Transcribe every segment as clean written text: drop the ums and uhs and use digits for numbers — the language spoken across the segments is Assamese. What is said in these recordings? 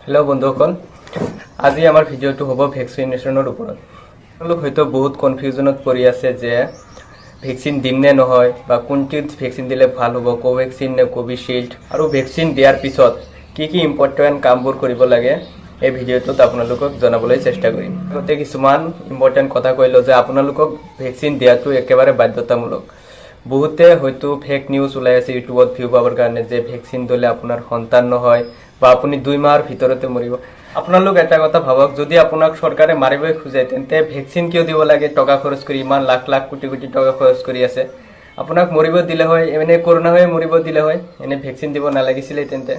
হেল্ল' বন্ধুসকল, আজি আমাৰ ভিডিঅ'টো হ'ব ভেকচিনেশ্যনৰ ওপৰত। আপোনালোক হয়তো বহুত কনফিউজনত পৰি আছে যে ভেকচিন দিম নে নহয় বা কোনটোত ভেকচিন দিলে ভাল হ'ব, কোভেক্সিন নে কোভিচিল্ড, আৰু ভেকচিন দিয়াৰ পিছত কি কি ইম্পৰ্টেণ্ট কামবোৰ কৰিব লাগে, এই ভিডিঅ'টোত আপোনালোকক জনাবলৈ চেষ্টা কৰিম। আগতে কিছুমান ইম্পৰ্টেণ্ট কথা কৈ লওঁ যে আপোনালোকক ভেকচিন দিয়াটো একেবাৰে বাধ্যতামূলক। বহুতে হয়তো ফেক নিউজ ওলাই আছে ইউটিউবত ভিউ পাবৰ কাৰণে যে ভেকচিন দিলে আপোনাৰ সন্তান নহয় বা আপুনি 2 মাহৰ ভিতৰতে মৰিব। আপোনালোক এটা কথা ভাবক, যদি আপোনাক চৰকাৰে মাৰিবই খোজে, তেন্তে ভেকচিন কিয় দিব লাগে? টকা খৰচ কৰি, ইমান লাখ লাখ কোটি কোটি টকা খৰচ কৰি আছে। আপোনাক মৰিব দিলে হয়, এনে কৰোণা হৈ মৰিব দিলে হয়, এনে ভেকচিন দিব নালাগিছিলে তেন্তে।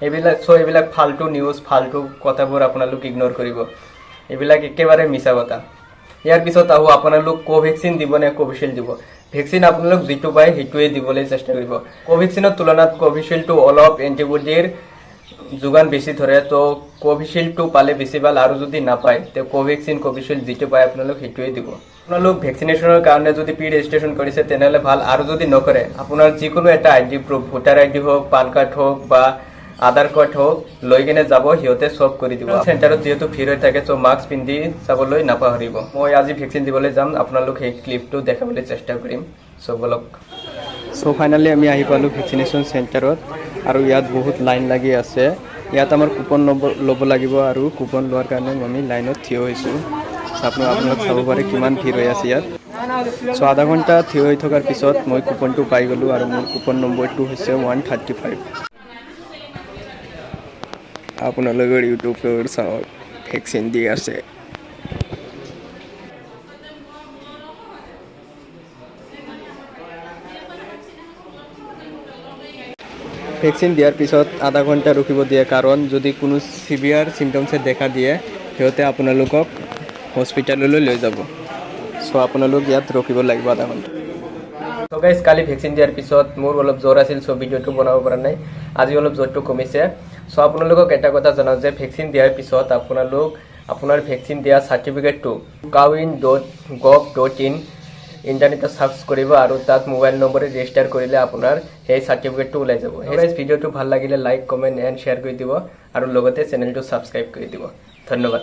এইবিলাক চ' এইবিলাক ফাল্টু নিউজ, ফাল্টু কথাবোৰ আপোনালোক ইগন'ৰ কৰিব। এইবিলাক একেবাৰে মিছা কথা। ইয়াৰ পিছত আহোঁ, আপোনালোক কোভেক্সিন দিব নে কোভিচিল্ড দিব? ভেকচিন আপোনালোক যিটো পায়, সেইটোৱে দিবলৈ চেষ্টা কৰিব। কোভেক্সিনৰ তুলনাত কোভিচিল্ডটো অলপ এণ্টিবডিৰ যোগান বেছি ধৰে, তো কোভিচিল্ডটো পালে বেছি ভাল। আৰু যদি নাপায়, তে কোভেক্সিন, কোভিচিল্ড যিটো পায়, আপোনালোক সেইটোৱে দিব। আপোনালোক ভেকচিনেশ্যনৰ কাৰণে যদি প্ৰি ৰেজিষ্ট্ৰেশ্যন কৰিছে, তেনেহ'লে ভাল। আৰু যদি নকৰে, আপোনাৰ যিকোনো এটা আই ডি প্ৰুফ, ভোটাৰ আই ডি হওক, পান কাৰ্ড হওক বা আধাৰ কাৰ্ড হওক, লৈ কেনে যাব, সিহঁতে চব কৰি দিব। চেণ্টাৰত যিহেতু ভিৰ হৈ থাকে, চ' মাস্ক পিন্ধি যাবলৈ নাপাহৰিব। মই আজি ভেকচিন দিবলৈ যাম, আপোনালোক সেই ক্লিপটো দেখাবলৈ চেষ্টা কৰিম। চ' বলক। চ' ফাইনেলি আমি আহি পালোঁ ভেকচিনেশ্যন চেণ্টাৰত আৰু ইয়াত বহুত লাইন লাগি আছে। ইয়াত আমাৰ কুপন নম্বৰ ল'ব লাগিব আৰু কুপন লোৱাৰ কাৰণে আমি লাইনত থিয় হৈছোঁ। আপোনালোক চাব পাৰে কিমান ভিৰ হৈ আছে ইয়াত। চ' আধা ঘণ্টা থিয় হৈ থকাৰ পিছত মই কুপনটো পাই গ'লোঁ আৰু মোৰ কুপন নম্বৰটো হৈছে 135। আপোনালোকৰ ইউটিউবৰ চাওক, ভেকচিন দি আছে। ভেকচিন দিয়াৰ পিছত আধা ঘণ্টা ৰখিব দিয়ে, কাৰণ যদি কোনো চিভিয়াৰ চিমটমছে দেখা দিয়ে, সিহঁতে আপোনালোকক হস্পিটেললৈ লৈ যাব। চ' আপোনালোক ইয়াত ৰখিব লাগিব আধা ঘণ্টা। চ' গাইজ, কালি ভেকচিন দিয়াৰ পিছত মোৰ অলপ জ্বৰ আছিল, চ' ভিডিঅ'টো বনাব পৰা নাই। আজি অলপ জ্বৰটো কমিছে। চ' আপোনালোকক এটা কথা জনাওঁ যে ভেকচিন দিয়াৰ পিছত আপোনালোক আপোনাৰ ভেকচিন দিয়া চাৰ্টিফিকেটটো cowin.gov.in ইণ্টাৰনেটত চাৰ্চ কৰিব আৰু তাত মোবাইল নম্বৰে ৰেজিষ্টাৰ কৰিলে আপোনাৰ সেই চাৰ্টিফিকেটটো ওলাই যাব। সেই ভিডিঅ'টো ভাল লাগিলে লাইক, কমেণ্ট এণ্ড শ্বেয়াৰ কৰি দিব আৰু লগতে চেনেলটো ছাবস্ক্ৰাইব কৰি দিব। ধন্যবাদ।